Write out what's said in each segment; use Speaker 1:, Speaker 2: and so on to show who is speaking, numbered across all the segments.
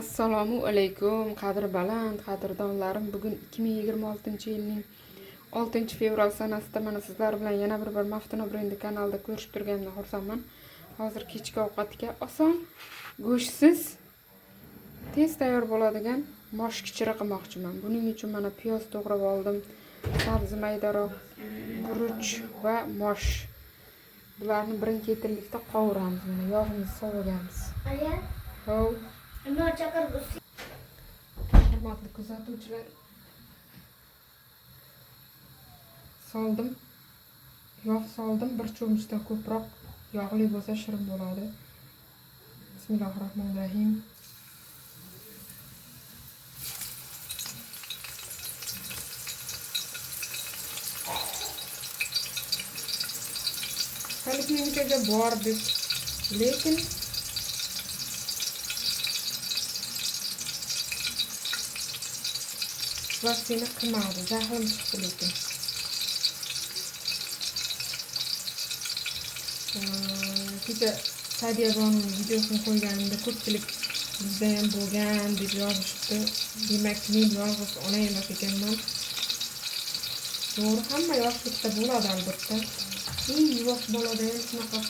Speaker 1: Assalomu alaykum, qadri baland qadrdonlarim. Bugun 2026-yilning 6 fevral sanasida mana sizlar bilan yana bir bor Maftuna brendi kanalida ko'rishib turganimdan xursandman. Hozir kechki ovqatga oson, go'shtsiz, tez tayyor bo'ladigan mosh kichiri qilmoqchiman. Buning uchun mana piyoz to'g'rab oldim, sabzi maydaroq, guruch va mosh. Bularni birin-ketinlikda qovuramiz. Mana yog'imizni soviganmiz.
Speaker 2: Aya,
Speaker 1: Hov.
Speaker 2: no chaqir bu.
Speaker 1: Hurmatli kuzatuvchilar, soldim, yog' soldim, bir cho'michdan ko'proq. Yog'li bo'lsa shirin bo'ladi. Bismillahi rohmanir rohim. Poliklinikaga bordik, lekin vaksina qilmadi. Jahlim chiqdi lekin. Kecha Sadiya bonuning videosini qo'yganimda ko'pchilik bizda ham bo'lgan deb yozishibdi. Demak, men yolg'iz ona emas ekanman. To'g'ri, hamma yoshlikda bo'ladi albatta. Eng yuvosh bolada ham shunaqa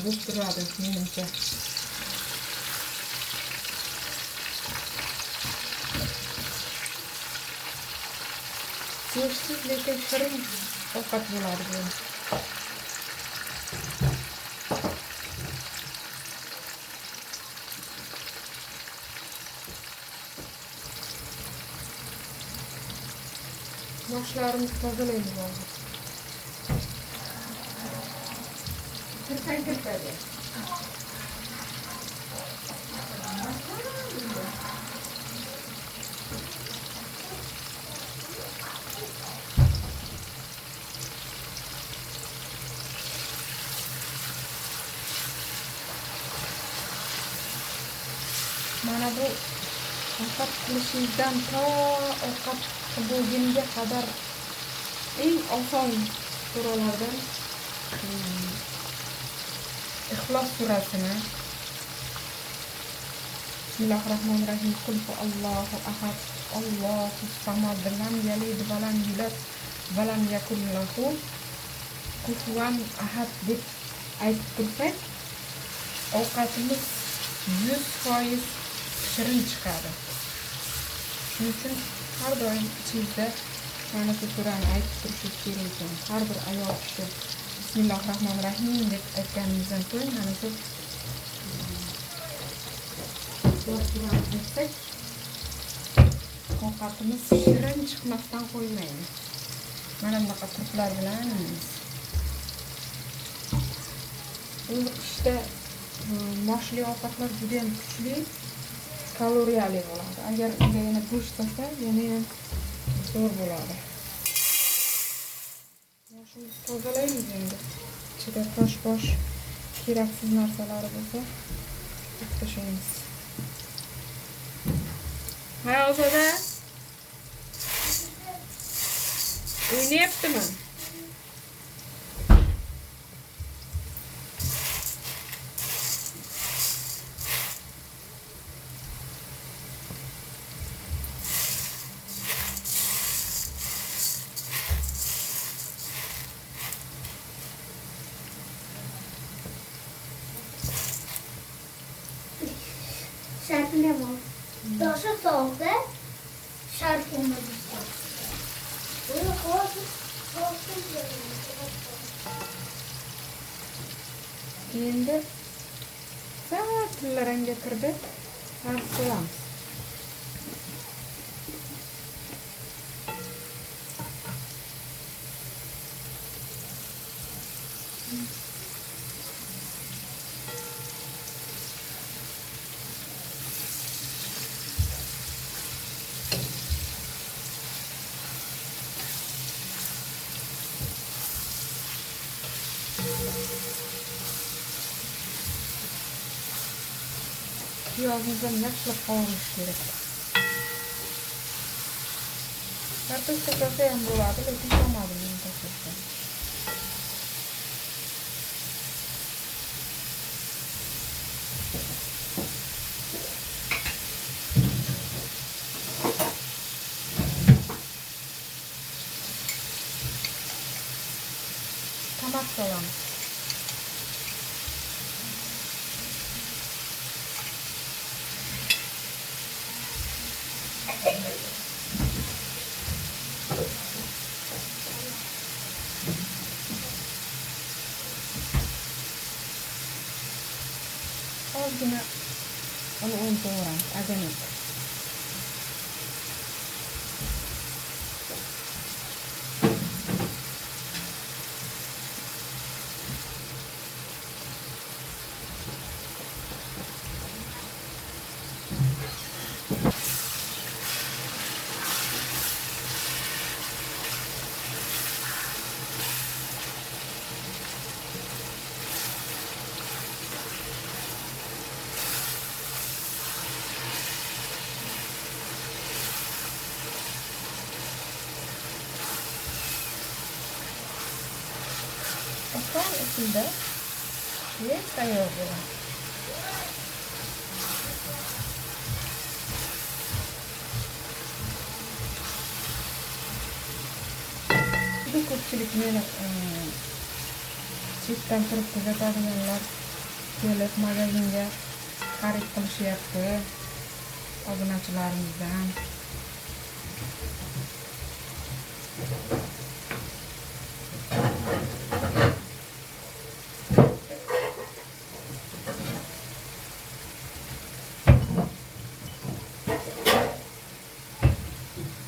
Speaker 1: bo'lib turadi menimcha. Go'shtsiz, lekin shirin ovqat bo'ladi bu. Moshlarimizni tozalaymiz hozir. Kirsang kirpadi. Mana bu ovqat qilishingizdan to ovqat bo'lgunga qadar eng oson suralardan Ixlos surasini, Bismillahirrohmanirrohim. Qul huvallohu ahad, Allohus samad, lam yalid va lam yulad va lam yakul lahu kufuwan ahad deb aytib tursak, ovqatimiz 100% shirin chiqadi. Shuning uchun har doim ichingizda mana shu surani aytib turishingiz kerak ekan. Har bir ayol kishi Bismillahirrohmanirrohim deb aytganimizdan so'ng mana shu surani aytsak, ovqatimiz shirin chiqmasdan qo'ymaydi. Mana bunaqa turplar bilan yeymiz. Endi qishda moshli ovqatlar juda ham kuchli, kaloriyali bo'ladi. Agar unga yana go'sht solsa, yana ham zo'r bo'ladi. Moshimizni tozalaymiz endi. Ichida tosh-bosh keraksiz narsalari bo'lsa, to'kib tashlaymiz. Ha, Ozoda? O'ynayaptimi?
Speaker 2: Sharpini ham ol. Toshi solsa, sharp bo'ladi. Buni hozir
Speaker 1: Endi sal tillarangga kirdi. Sabzi solamiz. Piyozni ham yaxshilab qovurish kerak. Kartoshka solsa ham bo'ladi, lekin solmadim men kartoshka. Ozgina uni un to'g'ramiz, ajoyib. Oson usulda tez tayyor bo'ladi. Juda ko'pchilik meni chetdan turib kuzatadiganlar kelib magazinga xarid qilishyapti obunachilarimizdan.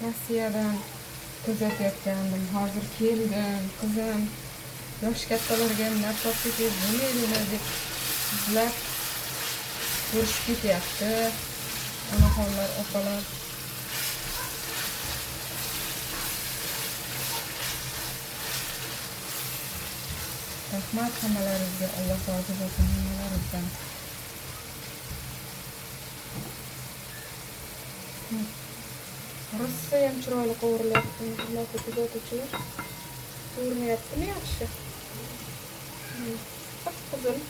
Speaker 1: Rossiyadan kuzatayotgandim, hozir keldim, qizim yosh kattalarga ham narsa olib ketib bo'lmaydimi deb izlab ko'rishib ketyapti onaxonlar, opalar. Rahmat hammalaringizga, Alloh rozi bo'lsin hammalaringizdan. Rosa ham chiroyli qovurilyapti, hurmatli kuzatuvchilar. Ko'rinyaptimi yaxshi? Qip-qizil.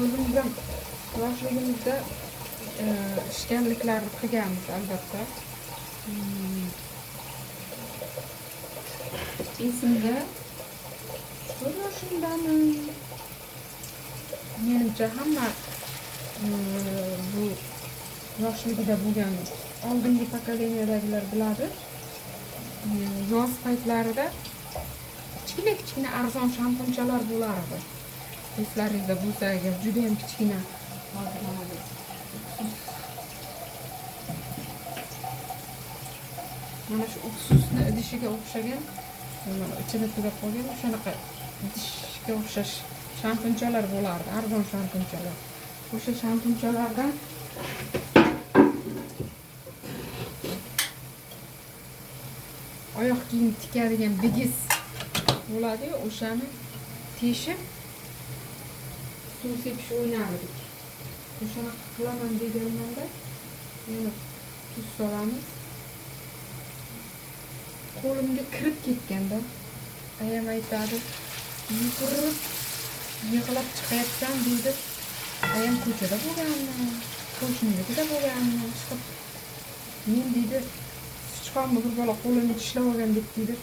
Speaker 1: O'zimizdan yoshligimizda ishganliklarni qilganmiz albatta. Esimda shu yoshimdami? Menimcha hamma bu yoshligida bo'lgan oldingi pokoleniyadagilar biladi. Yoz paytlarida kichkina kichkina arzon shampunchalar bo'lardi. Eslaringizda bo'lsa agar, juda ham kichkina. Hozir mana bu mana shu uksusni idishiga o'xshagan, mana ichida tugab qolgan o'shanaqa idishga o'xshash shampunchalar bo'lardi, arzon shampunchalar. O'sha shampunchalardan oyoq kiyim tikadigan bigiz bo'ladi-yu, o'shani teshib suv sepish o'ynardik. O'shanaqa qilaman deganmanda yana tuz solamiz. Qo'limga kirib ketganda ayam aytadi, yugurib yig'lab chiqayapsan deydi. Ayam ko'chada bo'lganmi, qo'shninikida bo'lganmi, chiqib men deydi, sichqonmi bir bola qo'limni tishlab olgan deb deydi,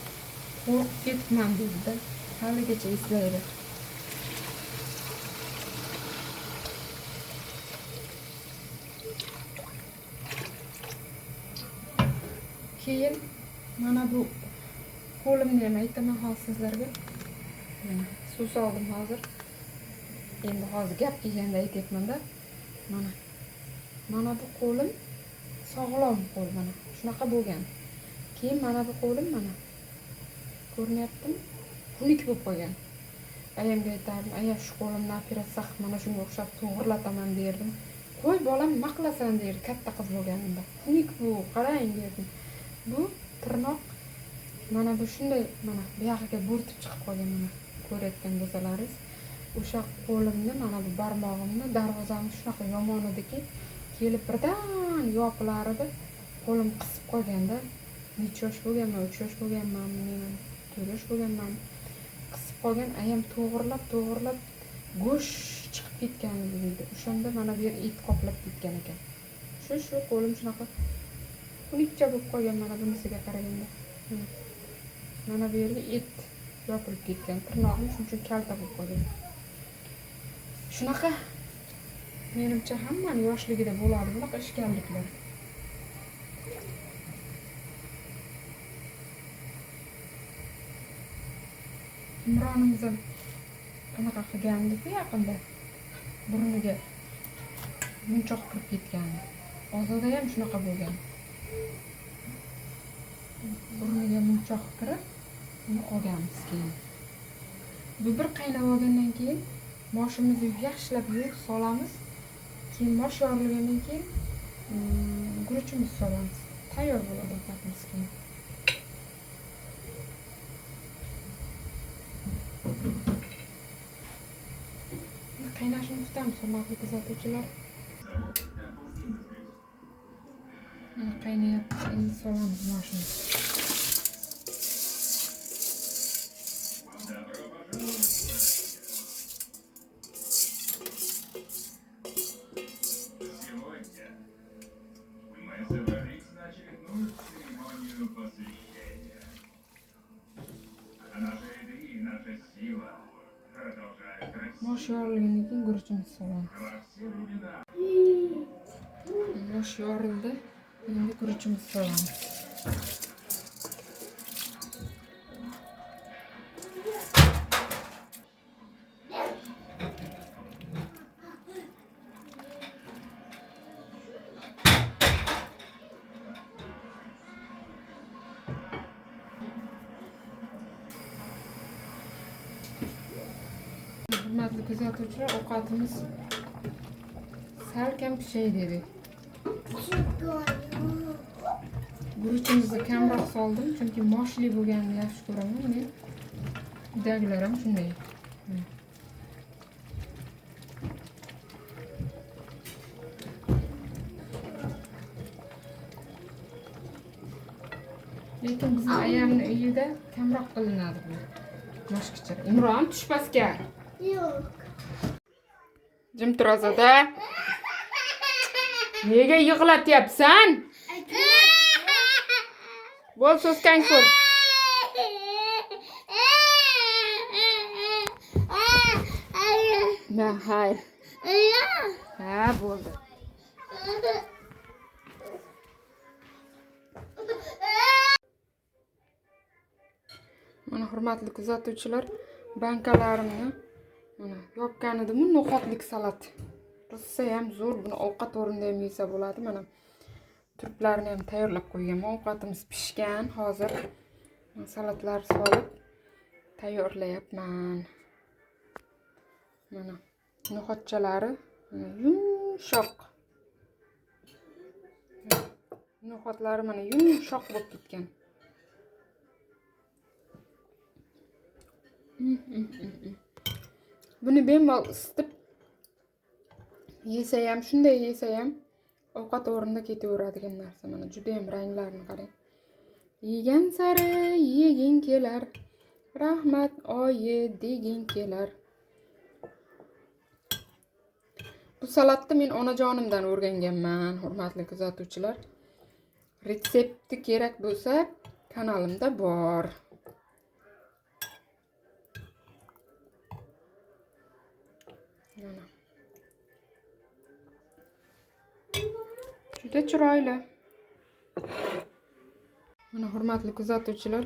Speaker 1: qo'rqib ketibman deydi-da. Haligacha eslaydi. Keyin mana bu qo'limni ham aytaman hozir sizlarga. Suv soldim hozir. Endi hozir gap kelganda aytyapman-da. Mana mana bu qo'lim sog'lom qo'l, mana shunaqa bo'lgan. Keyin mana bu qo'lim mana Ko'rinyaptimi? Xunuk bo'lib qolgan. Ayamga aytardim, aya shu qo'limni operatsiya qilib mana shunga o'xshab to'g'irlataman derdim. Qo'y bolam, nima qilasan derdi katta qiz bo'lganimda. Xunuk bu, qarang derdim. Bu tirnoq mana bu shunday mana bu yog'iga bo'rtib chiqib qolgan, mana ko'rayotgan bo'lsalaringiz. O'sha qo'limni, mana bu barmog'imni darvozamiz shunaqa yomon ediki, kelib birdan yopilar edi. Qo'lim qisib qolganda, necha yosh bo'lganman, 3 yosh bo'lganman, men 4 yosh bo'lganman. Qisib qolgan, ayam to'g'irlab, to'g'irlab go'sht chiqib ketgan deydi. O'shanda mana bu yer et qoplab ketgan ekan. Shu qo'lim shunaqa xunukcha bo'lib qolgan mana bunisiga qaraganda. Mana bu yerga et yopilib ketgan, tirnog'im shuning uchun kalta bo'lib qolgan. Shunaqa menimcha hammani yoshligida bo'ladi bunaqa ishkalliklar. Imronimiz ham qanaqa qilgandi-ku yaqinda, burniga munchoq kirib ketgandi. Ozoda ham shunaqa bo'lgan. Burniga munchoq kirib, uni olganmiz keyin. Bu bir qaynab olgandan keyin moshimizni yaxshilab yuvib solamiz. Keyin mosh yorilgandan keyin guruchimizni solamiz. Tayyor bo'ladi ovqatimiz keyin. Qaynashini kutamiz, hurmatli kuzatuvchilar. Mana qaynayapti, endi solamiz moshni. Mosh yorilgandan keyin guruchimizni solamiz. Mosh yorildi, endi guruchimizni solamiz. Hurmatli kuzatuvchilar, ovqatimiz salkam pishay dedik. Guruchimizni kamroq soldim, chunki moshli bo'lganini yaxshi ko'raman men. Uydagilar ham shunday. Lekin bizni ayamni uyida kamroq qilinadi bu mosh kichir. Imron, tush pastga.
Speaker 2: Yo'q.
Speaker 1: Jim tur Ozoda. Nega yig'latyapsan? Bo'l, so'skang ko'r. Na, hayır. Ha, bo'ldi. Mana hurmatli kuzatuvchilar, bankalarimni mana yopgan edim. No'xatlik salat. Rosa ham zo'r, buni ovqat o'rnida ham yesa bo'ladi. Mana turplarni ham tayyorlab qo'yganman. Ovqatimiz pishgan. Hozir salatlar solib tayyorlayapman. Mana no'xatchalari yumshoq. No'xatlari mana yumshoq bo'lib ketgan. Buni bemalol isitib yesa ham, shunday yesa ham ovqat o'rnida ketaveradigan narsa. Mana juda ham ranglarini qarang. Yegan sari yeging kelar. Rahmat oyi deging kelar. Bu salatni men onajonimdan o'rganganman, hurmatli kuzatuvchilar. Retsepti kerak bo'lsa kanalimda bor. Mana. Juda chiroyli. Mana hurmatli kuzatuvchilar,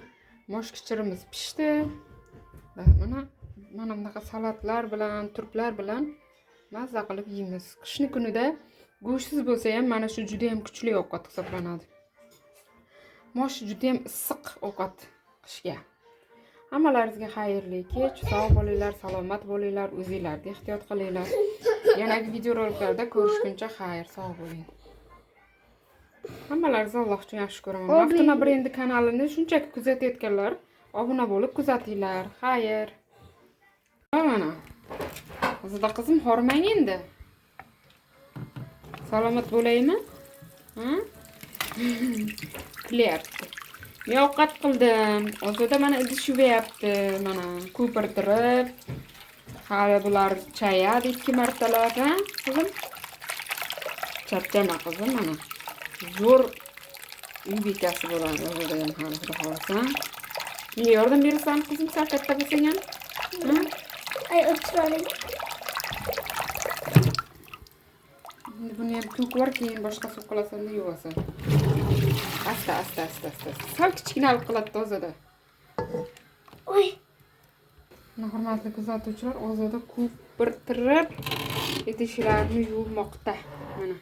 Speaker 1: mosh kichirimiz pishdi. Mana bunaqa salatlar bilan, turplar bilan mazza qilib yeymiz. Qishni kunida go'shtsiz bo'lsa ham mana shu juda ham kuchli ovqat hisoblanadi. Mosh juda ham issiq ovqat qishga. Hammalaringizga xayrli kech, sog' bo'linglar, salomat bo'linglar, o'zinglarga ehtiyot qilinglar. Yanagi videoroliklarda ko'rishguncha xayr, sog' bo'ling. Hammalaringizni Alloh uchun yaxshi ko'raman. Maftuna brendi kanalini shunchaki kuzatayotganlar obuna bo'lib kuzatinglar. Xayr. Mana. Ozoda qizim, hormang endi. Salomat bo'laymi? Ha? Kulyapti. Men ovqat qildim. Ozoda mana idish yuvyapti. Mana ko'pirtirib. Hali bular chayadi ikki martalab, ha, qizim? Charchama qizim, mana. Zo'r uy bekasi bo'ladi Ozoda ham hali, xudo xohlasa. Menga yordam berasan qizim, sal katta bo'lsang ham? Ha?
Speaker 2: Ay, o'chiroling.
Speaker 1: Endi buni ham to'kib yubor, keyin boshqa suv qilasan-da yuvasan. Asta, asta, asta, asta. Sal kichkinalik qiladi Ozoda.
Speaker 2: Oy.
Speaker 1: Mana, hurmatli kuzatuvchilar, Ozoda ko'pirtirib idishlarni yuvmoqda. Mana.